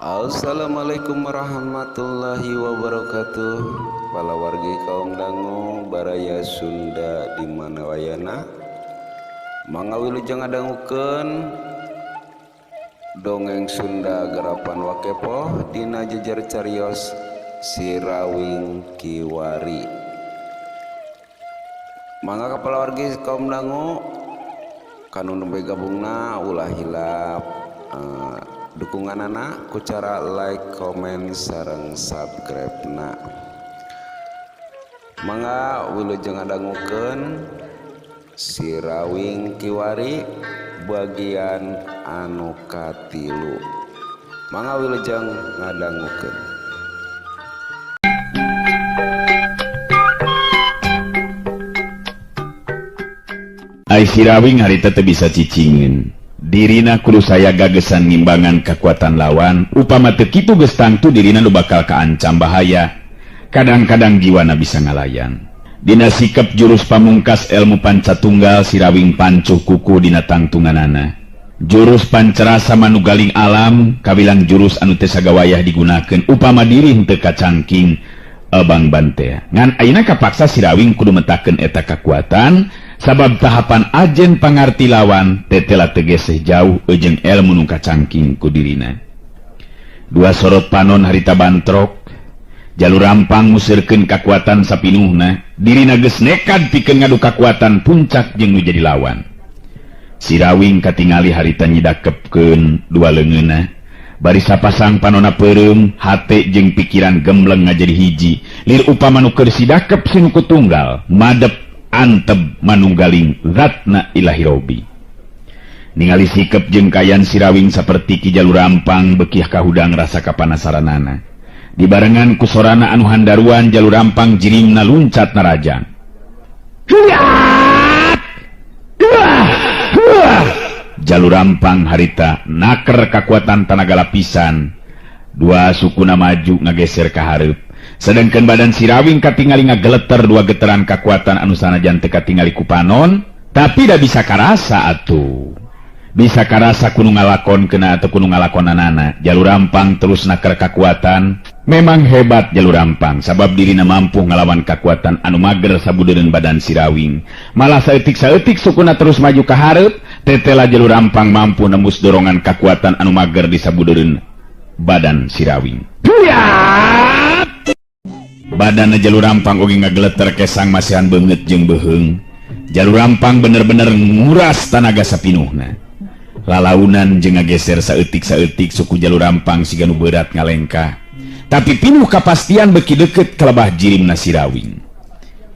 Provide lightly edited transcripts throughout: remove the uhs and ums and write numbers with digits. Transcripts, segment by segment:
Assalamualaikum warahmatullahi wabarakatuh. Para wargi kaum dangu baraya Sunda di mana wayana. Mangga wilujeng ngadangukeun dongeng Sunda garapan Wakepoh dina jejer carios Sirawing Kiwari. Mangga ka para wargi kaum dangu kanu nembe gabungna ulah hilap dukungan anak ku cara like, komen, sareng subscribe na. Mangga wilujeng ngadangukeun Sirawing Kiwari bagian anu katilu. Mangga wilujeng ngadangukeun. Ai Sirawing harita teu bisa cicingeun. Dirina kudu saya gagesan ngimbangan kekuatan lawan, upama teu kitu geus tangtu dirina nu bakal kaancam bahaya. Kadang-kadang jiwana bisa ngalayan. Dina sikep jurus pamungkas ilmu pancatunggal Sirawing pancuh kuku dina tangtunganana. Jurus pancerasa manugaling alam kawilang jurus anu teu sagawayah digunakeun upama diri henteu kacangking Abang Bantea. Ngan ayeuna kapaksa Sirawing kudu metakeun eta kakuatan sabab tahapan ajen pangarti lawan tetela tegeseh jauh jeung ilmu nu kacangking ku dirina. Dua sorot panon harita bantrok, jalur rampang musirkeun kakuatan sapinuhna, dirina geus nekad pikeun ngadu kakuatan puncak jeung nu jadi lawan. Sirawing katingali harita nyidakepkeun dua leungeunna, bari sapasang panona peureum, hate jeung pikiran gemleng ngajadi hiji. Lir upama nu keur sidakep sinuku tunggal, madep anteb manunggaling zatna ilahi robi. Ningali sikep jeung kayan Sirawing saperti Ki Jalur Rampang bekiah kahudang rasa kapanasaranana. Dibarengan ku sorana anu handaruan Jalur Rampang jirimna luncat narajang. Jalur Rampang harita naker kakuatan tanaga lapisan. Dua sukuna maju ngageser ka hareup. Sedangkan badan Sirawing katingali ngageleter dua getaran kakuatan anu sanajan teu katingali ku panon, tapi da bisa karasa atuh. Bisa karasa kudu ngalakon kena atau kudu ngalakonanana. Jalur Rampang terus naker kakuatan. Memang hebat Jalur Rampang sabab dirina mampu ngalawan kakuatan anu mager sabudeureun badan Sirawing. Malah saeutik-saeutik sukuna terus maju ka hareup, tetela Jalur Rampang mampu nembus dorongan kakuatan anu mager di sabudeureun badan Sirawing. Badan Jalur Rampang oge ngageleter kesang masihan beungeut jeung beuheung. Jalur Rampang bener-bener nguras tanaga sapinuhna. Lalaunan jeung ngageser saeutik-saeutik suku Jalur Rampang siga nu beurat ngalengkah. Tapi pinuh kapastian beuki deukeut kalebah jirimna Sirawing.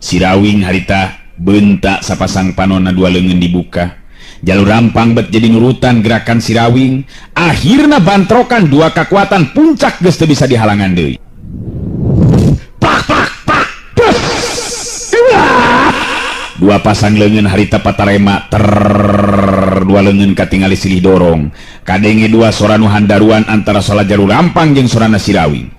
Sirawing harita bentak sapasang panonna dua leungeun dibuka. Jalur Rampang bet jadi nurutan gerakan Sirawing. Akhirna bantrokan dua kakuatan puncak geus teu bisa dihalangan deui. Dua pasang leungeun harita patarema ter dua leungeun katingali silih dorong. Kadenge dua sora nu handaruan antara sora Jalur Rampang jeung sorana Sirawing.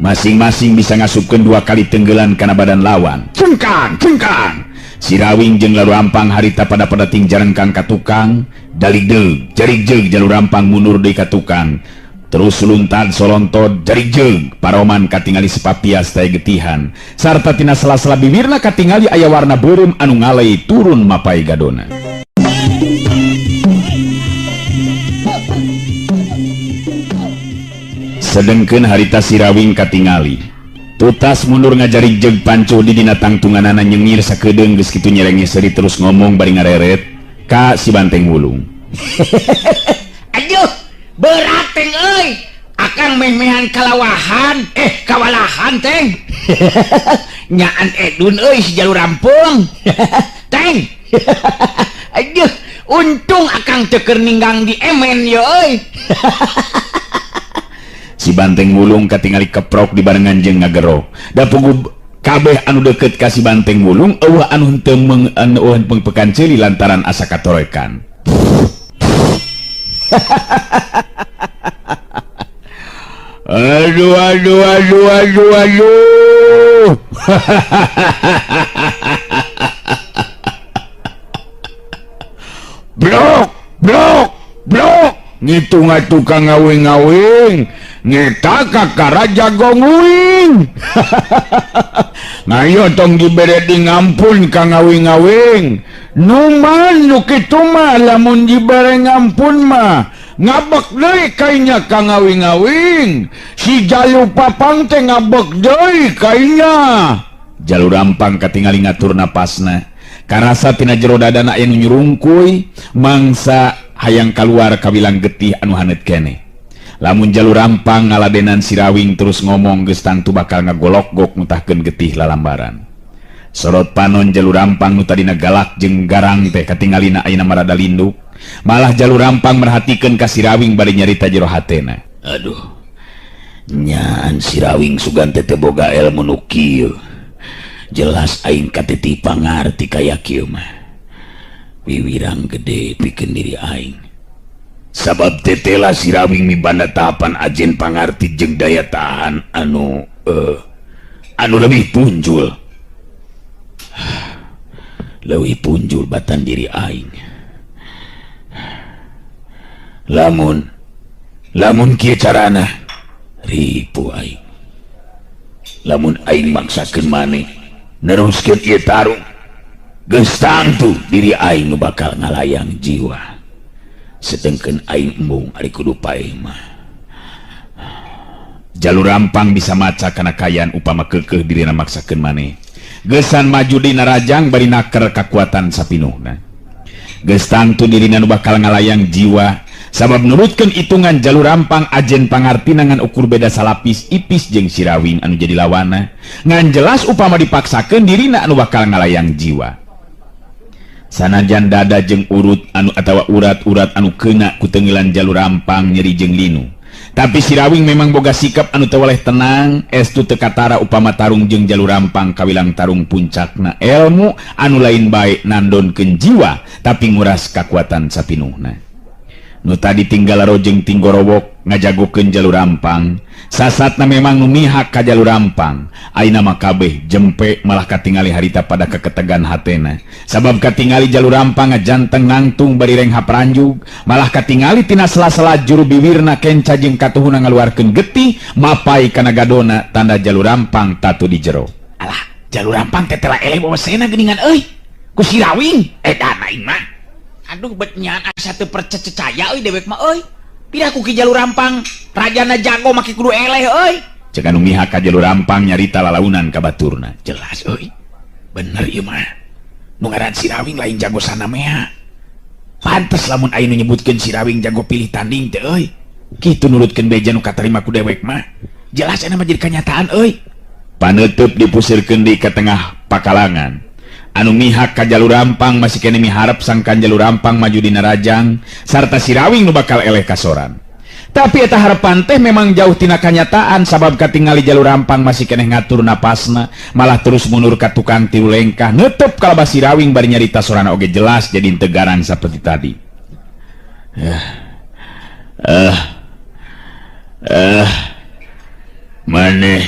Masing-masing bisa ngasupkeun dua kali tenggelan kana badan lawan. Cengkang, cengkang. Sirawing jeung Jalur Rampang harita pada ting jarengkang ka tukang, daligdeug, jarigjeug Jalur Rampang mundur deui ka tukang. Terus luntad solontod jarijeug paroman katingali sepapias teh getihan sarta tina sela-sela bibirna katingali aya warna beureum anu ngalei turun mapai gadona. Sedengkeun harita Sirawing katingali tutas mundur ngajarijeg pancuh di dina tangtunganana nyengir sakedeung geus kitu nyerenge seuri terus ngomong bari ngareret ka si Banteng Wulung. Aduh berat teng euy, akang meh-mehan kalawahan kawalahan teng. Nyaan edun euy si Jalur Rampung. Teng. Aduh, untung akang teu keur ninggang di emen ye euy. Si Banteng Wulung katingali keprok dibarengan jeung ngagero. Da puguh kabeh anu deukeut ka si Banteng Wulung eueuh anu henteu anu pengpekan ceuli lantaran asa katorekan. Aduh aduh aduh aduh aduh. Ngitung atuh ka ngawing-ngawing ngeta kakara jagong uing. Ngayo tong dibere di ngampun ka ngawing-ngawing. Numan nu kitu mah lamun dibere ngampun mah ngabek deui kainya ka ngawing-ngawing. Si Jalu Papang teh ngabek deui kainya. Jalu Rampang katingali ngatur napasna. Karasa tina jero dadana aya nu nyurungkuy mangsa hayang kaluar kawilang getih anu haneut keneh. Lamun Jalu Rampang ngaladenan Sirawing terus ngomong geus tangtu bakal ngagolok-gok mutahkeun getih lalambaran. Sorot panon Jalu Rampang nu tadina galak jeung garang teh katingalina ayeuna marada linduk. Malah Jalu Rampang merhatikeun ka Sirawing bari nyarita jero hatena. Aduh, nyaan Sirawing sugan teh teu boga elmu nu kieu. Jelas aing katiti pangarti kaya kieu mah. Wiwirang gede pikeun diri aing. Sabab tetela Sirawing mibanda tahapan ajen pangarti jeung daya tahan anu anu lebih punjul. Leuwih punjul batan diri aing. Lamun lamun kieu carana ripu aing. Lamun aing maksakeun maneh neruskeun ieu tarung geus tangtu diri aing nu bakal ngalayang jiwa. Sedengkeun aing embung ari kudu paeh mah. Jalu Rampang bisa maca kana kayan upama keukeuh dirina maksakeun maneh. Geusan maju dina rajang bari naker kakuatan sapinuhna. Geus tangtu dirina nu bakal ngalayang jiwa sabab nurutkeun hitungan Jalu Rampang ajen pangartina ngan ukur beda salapis ipis jeung Sirawing anu jadi lawana. Ngan jelas upama dipaksakeun dirina anu bakal ngalayang jiwa. Sanajan dada jeung urut anu atawa urat-urat anu keuna ku teungilan Jalu Rampang nyeri jeung linu. Tapi Sirawing memang boga sikap anu teu weleh tenang, estu teu katara upama tarung jeung Jalu Rampang kawilang tarung puncakna elmu anu lain bae nandonkeun jiwa tapi nguras kakuatan sapinuhna. Nu tadi tinggal rojeng tinggorowok ngajagokeun Jalu Rampang, sasatna memang nu mihak ka Jalu Rampang. Ayeuna mah kabeh jempe malah katingali harita pada keketegan hatena. Sabab katingali Jalu Rampang ngajanteng nangtung bari renghap ranjug, malah katingali tina sela-sela juru biwirna kenca jeung katuhuna ngaluarkeun getih mapai kana gadona tanda Jalu Rampang tatu di jero. Alah, Jalu Rampang teh tela eleh bawa sena geuningan euy. Ku Sirawing edan aing mah. Aduh bet nyaan asa teu percaya euy dewek mah euy. Pindah ku Ki Jalu Rampang, rajana jago make kudu eleh euy. Cek anu mihak ka Jalu Rampang nyarita lalaunan ka baturna. Jelas euy. Bener ieu mah. Nu ngaran Sirawing lain jago sanamea. Pantes lamun aya nu nyebutkeun Sirawing jago pilih tanding teh euy. Kitu nurutkeun beja nu katarima ku dewek mah. Jelas eta mah jadi kanyataan euy. Paneuteub dipusirkeun di ka tengah pakalangan. Anu mihak ka Jalu Rampang masih kene miharep sangkan Jalu Rampang maju dina rajang sarta Sirawing nu bakal eleh kasoran. Tapi eta harapan teh memang jauh tina kanyataan sabab katingali Jalu Rampang masih keneh ngatur napasna malah terus mundur ka tukang tilu lengkah neuteub kalabah Sirawing bari nyarita sorana oge jelas jadi teu garang saperti tadi. Maneh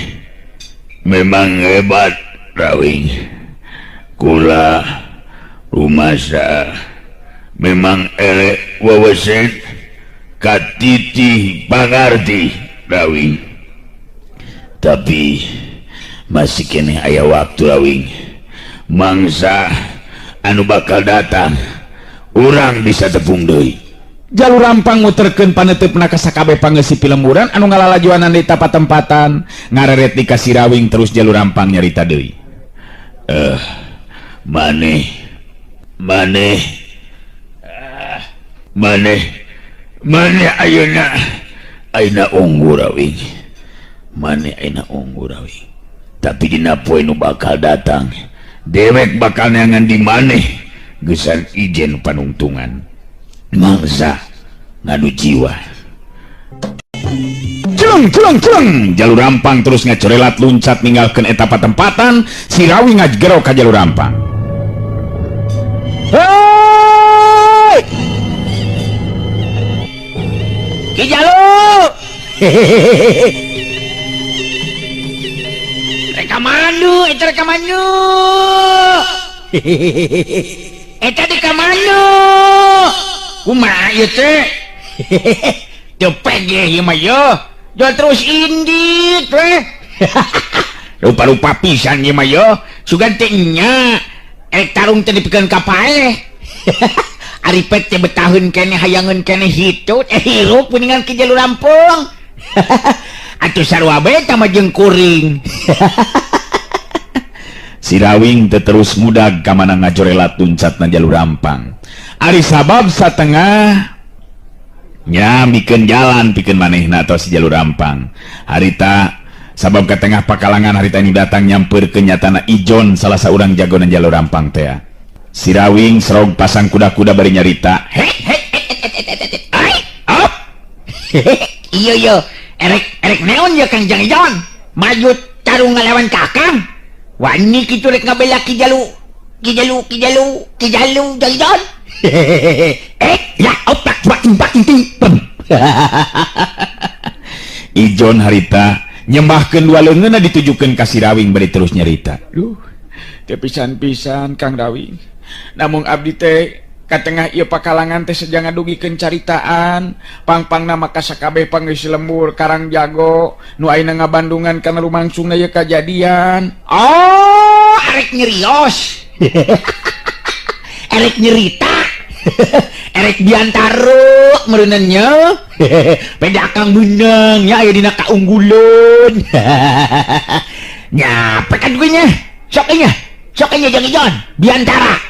memang hebat Rawing. Kula rumasa memang elek wewesen katitih pangarti Rawing. Tapi masih keneh aya waktu Rawing. Mangsa anu bakal datang urang bisa tepung deui. Jalu Rampang muterkeun paneuteup ka sakabeh pangeusi pilemburan anu ngalalajuanan di tapatempatan ngareret di ka Sirawing terus Jalu Rampang nyarita deui. Maneh maneh maneh maneh ayeuna ayeuna unggul Rawing. Maneh ayeuna unggul Rawing. Tapi dina poe nu bakal datang dewek bakal neangan di maneh geusan ijen panungtungan mangsa ngadu jiwa. Celeng celeng celeng Jalu Rampang terus ngacorelat luncat ninggalkeun eta patempatan. Sirawing ngajgero ka Jalu Rampang. Hei! Ki Jalu! Reka mandu, eta reka mandu. Eta di kamandu. Kumaha ieu teh? Teu pegeh ieu mah ye. Jual terus indit we. Rupa-rupa pisan ieu mah ye. Sugan teh nya erek tarung teh dipikeun ka paeh. Ari pek teh betaheun keneh hayangeun keneh hitut hirup geuningan Ki Jalu Lampung. Atuh sarua bae tah mah jeung kuring. Sirawing teh terus ngudag ka mana ngajorelat tuncatna Jalu Rampang. Ari sabab satengah nya mikeun jalan pikeun manehna atawa si Jalu Rampang. Harita sabab ka tengah pakalangan harita nu datang nyampeurkeun nyatana Ijon salah saurang jagona Jalu Rampang tea. Sirawing serog pasang kuda-kuda bari nyarita. Hek hek ai op. Iya iya erek erek neon ya Kang Jang Ijon. Maju tarung ngalawan ka Akang. Wani kitu rek ngabela Ki Jalu Ki Jalu Ki Jalu Ki Jalu Jang Ijon. Eh ya otak bak bak ting pem. Ijon harita nyembahkeun dua leungeunna ditujukeun ka Sirawing bari terus nyarita. Duh, teu pisan-pisan Kang Rawing. Namung abdi teh ka tengah ieu pakalangan teh seja ngadugikeun caritaan, pangpangna maka sakabeh pangeus lembur Karang Jago nu ayeuna ngabandungan kana lumangsungna ieu kajadian. Oh, arek nyerios. Erek nyerita. Erek biantara meureunna nya. Beda Akang beunang nya aya dina kaungguleun. Nya pekan gue nya. Sok nya. Sok nya Jang Ijon biantara.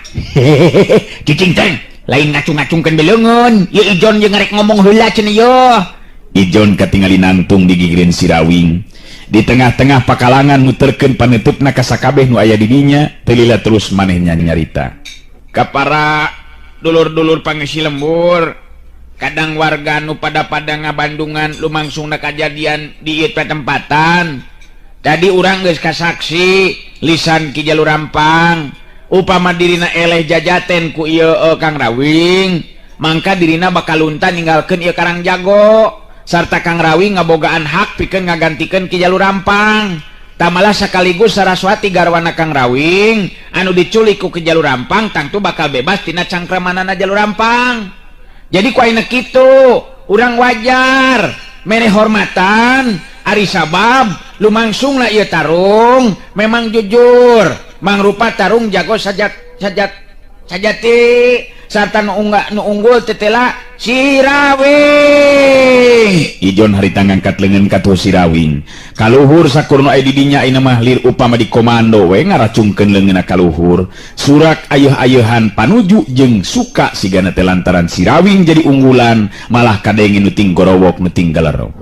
Cicing teng lain ngacung-ngacungkeun beleungeun. Ieu Ijon jeung ngarek ngomong heula cenah ieu. Ijon katingali nangtung digigireun Sirawing. Di tengah-tengah pakalangan muterkeun panutupna ka sakabeh nu aya di dinya, teu lila terus manehna nyarita. Ka para dulur-dulur pangeusi lembur, kadang warga nu pada-pada ngabandungan lumangsungna kajadian di ieu tempatan. Tadi urang geus kasaksi lisan Ki Jalu Rampang, upama dirina eleh jajaten ku ieu Kang Rawing, mangka dirina bakal lunta ninggalkeun ieu Karang Jago sarta Kang Rawing ngabogaan hak pikeun ngagantikeun Ki Jalu Rampang. Tamalah sekaligus Saraswati garwana Kang Rawing anu diculik ku Ki Jalu Rampang tangtu bakal bebas tina cangkramanana Jalu Rampang. Jadi ku ayeuna kitu urang wajar mere hormatan ari sabab lumangsungna ieu tarung memang jujur mangrupa tarung jago sajat sajat sajati sarta nu unggah nu unggul tetela Sirawing. Ijon harita ngangkat leungeun ka tuh Sirawing. Kaluhur sakur nu aya di dinya ayeuna mah lir upama di komando we ngaracungkeun leungeunna kaluhur. Surak ayeuh-ayeuhan panuju jeung suka sigana teh lantaran Sirawing jadi unggulan malah kadenge nu ting gorowok nu ting galerok.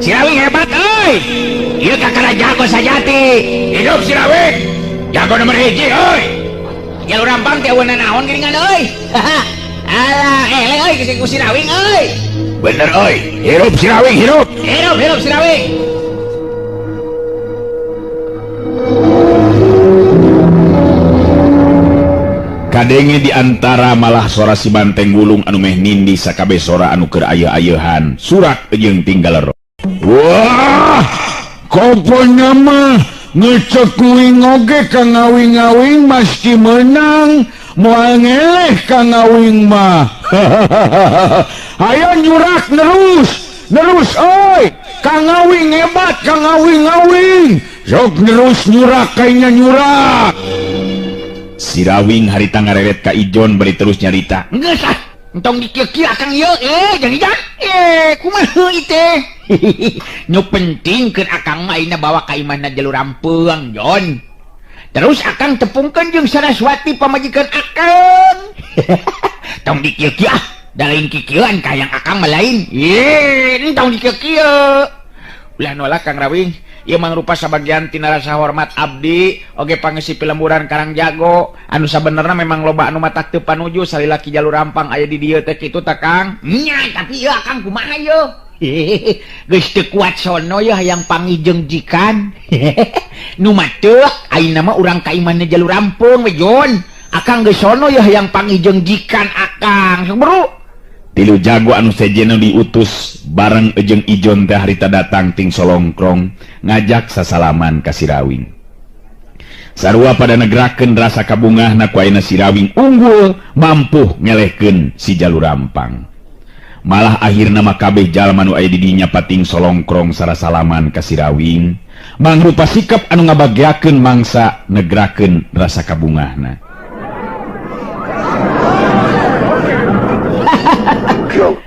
Sirawing hebat euy. Ieu kakara jago sajati. Hidup Sirawing. Jago nomor 1 euy. Jalu Rampang teh eueuh naon geuningan euy. Alah, eleh euy geus ku Sirawing euy. Bener euy. Hirup Sirawing, hirup. Hirup, hirup Sirawing. Kadenge di antara malah sora si banteng gulung anu meh nindi sakabeh sora anu keur ayeuh-ayeuhan surak jeung tinggal ro. Wah, koponya mah ngecek kuing oge ka ngawing-ngawing masti menang, moal ngeleh ka ngawing mah. Ayo nyurak nerus, nerus oi, ka ngawing hebat, ka ngawing-ngawing. Sok nerus nyurak kayaknya nyurak. Sirawing harita ngareret ka Ijon bari terus nyarita. Geus ah, entong dikieu-kieu akang ieu, Jang Ijon. Kumaha ieu teh? Nu penting keur akang mah ayeuna bawa ka imahna Jalu Rampeung, Jon. Terus akang tepungkeun jeung Saraswati pamajikan akang. Tong dikieu-kieu ah, da lain kikieuan ka hayang akang mah lain. Ye, entong dikieu-kieu. Ulah nolak Kang Rawing. Ieu mangrupa sabagian tina rasa hormat abdi oge pangeusi pilemburan Karang Jago anu sabenerna memang loba anu matak teu panuju salila Ki Jalu Rampang aya di dieu teh kitu tah Kang. Nya, tapi ieu akang kumaha ieu? Geus teu kuat sono yeuh hayang panggih jeung jikan. Nu mateuk ayeuna mah urang ka imahna Jalu Rampung we Jon. Akang geus sono yeuh hayang panggih jeung jikan akang. Sok bro. Tilu jago anu sejenna diutus bareng jeung Ijon teh harita datang ting solongkrong ngajak sasalaman ka Sirawing. Sarua pada negrakeun rasa kabungahna ku ayeuna si Rawing unggul mampu ngelehkeun si Jalur Rampang. Malah akhirna mah kabeh jalma nu aya di dinya pating solongkrong sarasalaman ka si Rawing, mangrupa sikap anu ngabagyakeun mangsa negrakeun rasa kabungahna.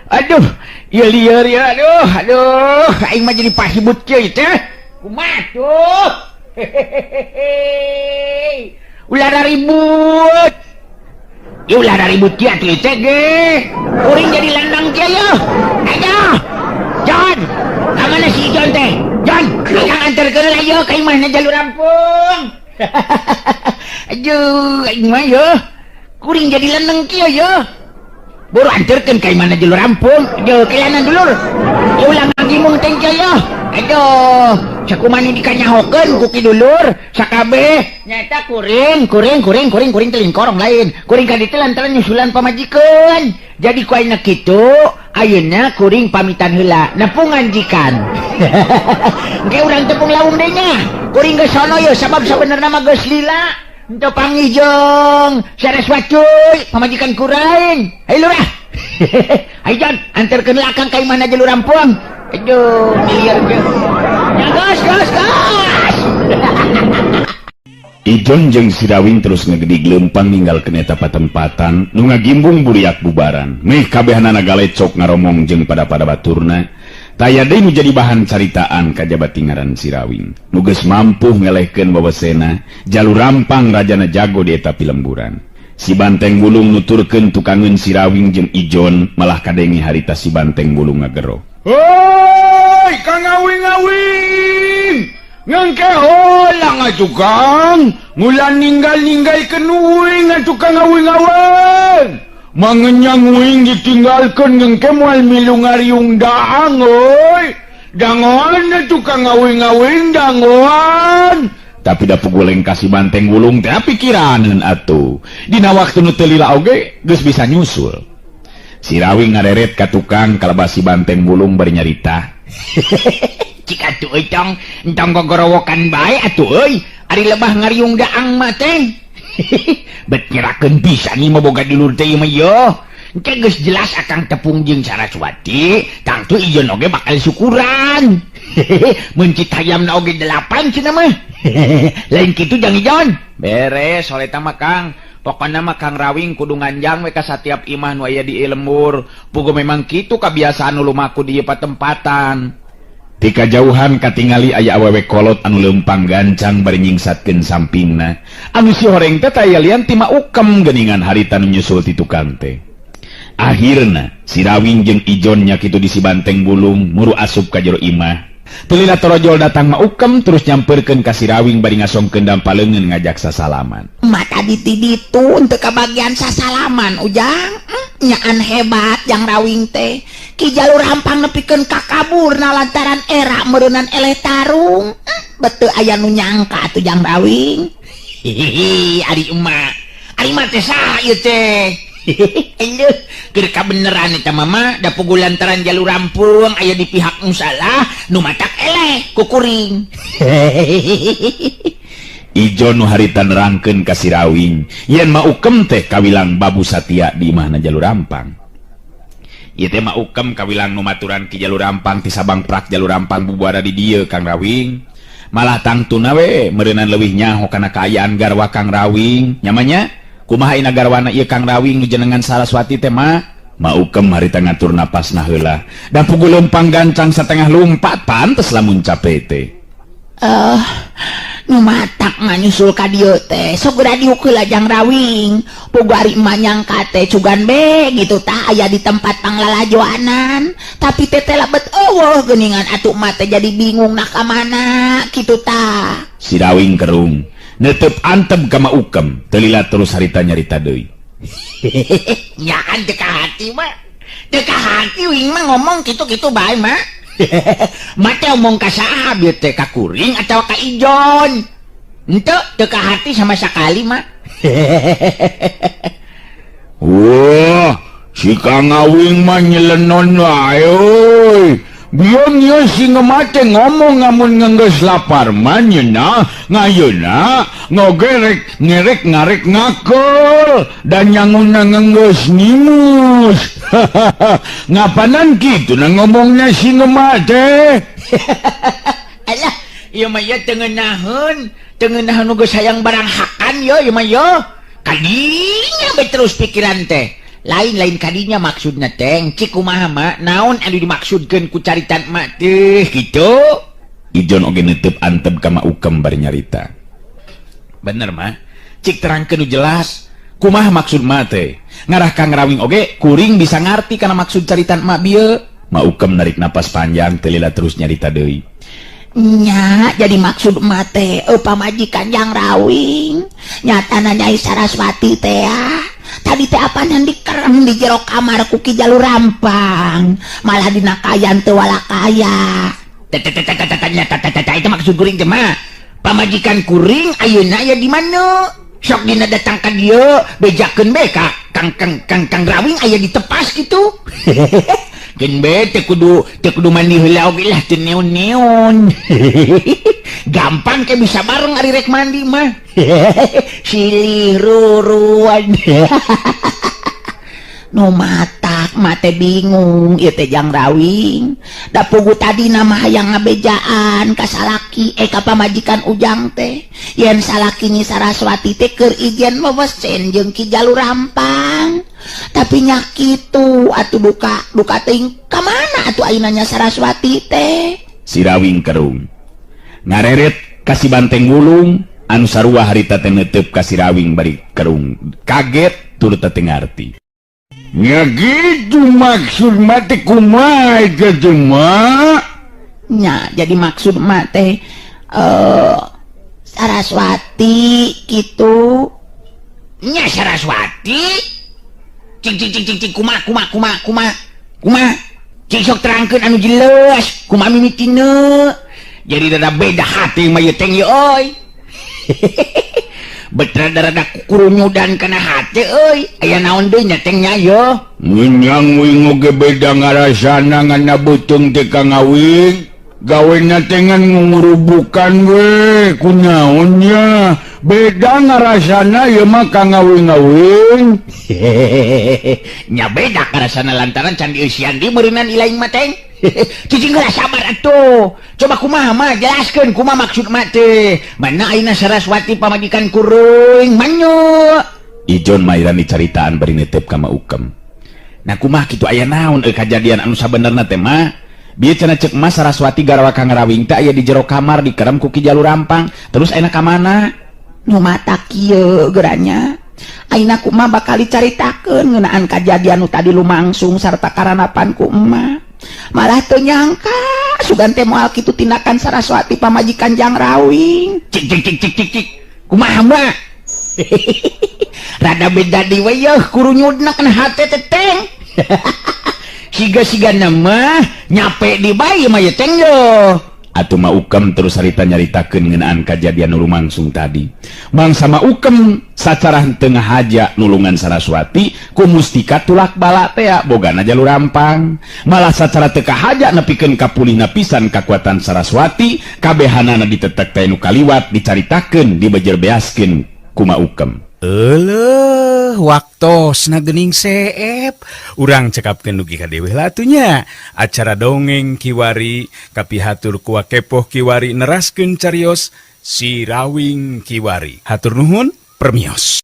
Aduh, ieu lieur ya, aduh, aduh, aing mah jadi pahibut kieu teh. Kumaha tuh? Hehehe. Ulah ribut. Ieu ulah ribut kieu atuh teh ge. Kuring jadi landang kieu yeuh. Ayo. John, ka mana si John teh? John, akang anterkeun lah yeuh ka imahna Jalur Rampung. Aduh, aing mah yeuh. Kuring jadi landang kieu yeuh. Buru anterkeun ka imahna Jalur Rampung. Aduh, kelanan dulur. Ieu ulah ngagimung teh kieu yeuh. Aduh, sakumani dikanyahokeun ku ki dulur sakabeh nyata kuring kuring kuring kuring kuring teh lingkorong lain. Kuring ka ditu lantaran nyusulan pamajikan. Jadi ku ayeuna kitu, ayeuna kuring pamitan heula nepungan jikan. Engke urang tepung lawung deui nya. Kuring geus sono yeuh sabab sabenerna mah geus lila. Henteu pangijeng Saraswati pamajikan kuring. Hayu lurah. Hayu Jon, anterkeun lah akang ka imahna Jalur Rampung. Aduh, lieur ge. Ya gas gas gas. Ijon jeung si Rawing terus ngegedig leumpang ninggalkeun eta patempatan nu ngagimbung buriak bubaran. Meh kabehanana galecok ngaromong jeung pada-pada baturna. Taya deui nu jadi bahan caritaan kajaba tingaran si Rawing. Nu geus mampu ngelehkeun wawasena, Jalur Rampang rajana jago di eta pilemburan. Si Banteng Bulung nuturkeun tukangeun si Rawing jeung Ijon malah kadenge harita si Banteng Bulung ngagero. Hoi, Kang Awing-awing. Ngengke holang atuh Kang, mula ninggal-ninggalkeun uing atuh Kang Awing-awing. Mangenyang uing ditinggalkeun ngengke moal milu ngariung daang euy. Dangoan atuh Kang Awing-awing dangoan. Tapi da puguleng ka si Banteng Bulung teh pikiraneun atuh. Dina waktu nu teu lila oge geus bisa nyusul. Si Rawing ngareret ka tukang kalebah si Banteng Bulung bari nyarita. Cik atuh euy tong, entong gogorowokan bae atuh euy. Ari lebah ngariung daang mah teh. Bet nyerakeun pisan ieu mah boga dulur teh ieu mah yeuh. Engke geus jelas akang tepung jeung Saraswati, tangtu ieu oge bakal syukuran. Mun citayamna oge 8 cenah mah. Lain kitu jang Ijon. Beres soleh mah Kang. Pokona mah Kang Rawing kudu nganjang we ka satiap imah nu aya di lembur. Pugu memang kitu kabiasaan nu lumaku di ieu patempatan. Ti kajauhan katingali aya awewe kolot anu leumpang gancang bari nyingsatkeun sampingna. Anu si horeng teh taya lian ti maukem geuningan harita nu nyusul ti tukang teh. Akhirna si Rawing jeung Ijon nya kitu di si Banteng Bulung muru asup ka jero imah. Teu lila torojol datang maukem terus nyamperkeun ka si Rawing bari ngasongkeun dampaleungeun ngajak sasalaman. Mata diti ditu teu kabagian sasalaman ujang. Nyaan hebat jang Rawing teh. Ki Jalur Rampang nepikeun ka kaburna lantaran era meureunnan eleh tarung. Betul aya nu nyangka atuh jang Rawing. Hihihi, ari emak. Ari emak teh saha ieu teh? Eleuh, keur kabeneran eta mama da puguh lantaran Jalur Rampung aya di pihak nu salah nu matak eleh ku kuring. Ijon nu harita nerangkeun ka si Rawing yen maukem teh kawilang Babu Satya di imahna Jalur Rampang. Ieu teh maukem kawilang nu maturan ki Jalur Rampang ti Sabang Prak Jalur Rampang bubuara di dieu Kang Rawing. Malah tangtuna we meureunan leuwih nyaho kana kaayaan garwa Kang Rawing. Nyamanya kumaha ina garwana ieu Kang Rawing nu jenengan Saraswati teh mah? Maukem harita ngatur napasna heula. Da puguh leumpang gancang satengah lumpat pantes lamun cape teh. Nu matak mah nyusul ka dieu teh sok geura diuk heula jang Rawing. Puguh ari emak nyangka teh cugan be gitu tah aya di tempat panglalajoanan. Tapi teh teh lebet eueuh geuningan atuh emak teh jadi bingung nak ka mana kitu tah. Si Rawing kerung netep antep ka maukem teu lila terus harita nyarita deui. Nyaan teu ka hati mah. Teu ka hati wing mah ngomong kitu-kitu bae mah. Mate omong ka saha bieu teh, ka kuring atawa ka Ijon? Henteu, teu ka hati sama sakali mah. Wah, si Kang Awing mah nyelenon wae euy. Bion ieu si ngemate ngomong ngamun ngenggeus lapar mah nyeunah ngayeuna ngogerek ngerek ngarek ngakel dan nyanguna ngenggeus nyimus. Ngapanan kitu na ngomongna si ngemate. Alah, ieu mah ieu teu ngeunaheun, teu ngeunaheun nu geus hayang barang hakan yo ieu mah yo. Kadinya be terus pikiran teh. Lain-lain kadinya maksudna teh, cik kumaha mak, naon anu dimaksudkeun ku caritan mak teh kitu. Ijon oge neuteup antep ka Ma Ukem bari nyarita. Bener mah, cik terangkeun nu jelas. Kumaha maksud mak teh? Ngarah Kang Rawing oge kuring bisa ngarti kana maksud caritan mak bieu. Ma Ukem narik napas panjang teu lila terus nyarita deui. Nya, jadi maksud emak teh pamajikan Jang Rawing nyatana Nyai Saraswati teh ah. Tadi teh apanan dikerem di jero kamar ku Ki Jalur Rampang, malah dina kayan teu walakaya. Itu maksud kuring teh mah. Pamajikan kuring ayeuna aya di mana? Sok dina datang ka dieu bejakeun be ka Kang Kang Kang Kang Rawing aya di tepas gitu. Keun be teu kudu mandi heula oge lah teu neon-neon. Gampang ke bisa bareng ari rek mandi mah. Silih ruruan. Nu matak mate bingung ieu teh Jang Rawing. Da pugu tadi nama hayang ngabejaan ka salaki ka pamajikan Ujang teh. Yen salaki Nyi Saraswati teh keur ijen wewesen jeung Ki Jalur Rampang. Tapi nya kitu atuh duka teuing ka mana atuh ayeuna nya Saraswati teh. Si Rawing kerung. Ngareret ka si Banteng Wulung anu sarua harita teh neuteup ka si Rawing bari kerung. Kaget tur teu ngarti. Ya gitu maksud mate kumaha itu mah. Nya jadi maksud mak teh Saraswati gitu. Nya Saraswati. Cik cik cik cik cik kumaha kumaha kumaha kumaha kumaha. Cik sok terangkeun anu jelas kumaha mimitina. Jadi rada beda hati mah ieu teh ieu euy. Betra rada kukurunyudan kana hati euy. Aya naon deui nya teh nya ieu? Ngenyang wing oge beda ngarasana ngana beuteung teh Kang Awing. Gawena teh ngan ngurubukan we kunaon nya. Beda ngarasana ieu mah Kang Awing-awing. Nya beda ngarasana lantaran can dieusian di meureunan ilaing mah teh. Cicing heula sabar atuh. Coba kumaha mah jelaskeun kumaha maksud mah teh. Mana ayeuna Saraswati pamajikan kuring manyu. Ijon mairan dicaritaan bari neuteup ka Ma Ukem. Nah kumaha kitu aya naon euy kajadian anu sabenerna teh mah? Bieu cenah ceuk Mas Saraswati garwa Kang Rawing teh aya di jero kamar dikerem ku Ki Jalur Rampang. Terus ayeuna ka mana? Nu mata kieu geranya. Ayeuna kumaha bakal dicaritakeun ngeunaan kajadian nu tadi lumangsung sarta karanapan ku emak. Malah teu nyangka sugan teh moal kitu tindakan Saraswati pamajikan Jang Rawing. Cik cik cik cik cik cik. Kumaha mah? Rada beda di we yeuh kurunyudna kana hate teh teng. Siga-siga mah nyape di bayi mah ye teng yo. Atuh Ma Ukem terus harita nyaritakeun ngeunaan kajadian nu lumangsung tadi. Mangsa Ma Ukem sacara henteu ngahaja nulungan Saraswati ku mustika tulak bala tea bogana Jalur Rampang. Malah sacara teu kahaja nepikeun kapulihna pisan kakuatan Saraswati, kabehanana ditetek teh nu kaliwat dicaritakeun dibejerbeaskeun ku Ma Ukem. Eleuh, waktosna geuning seep. Urang cekapkeun dugi ka dewe lah atuh nya. Acara dongeng kiwari kapihatur ku Wakepoh kiwari neraskeun carios Si Rawing kiwari. Hatur nuhun, permios.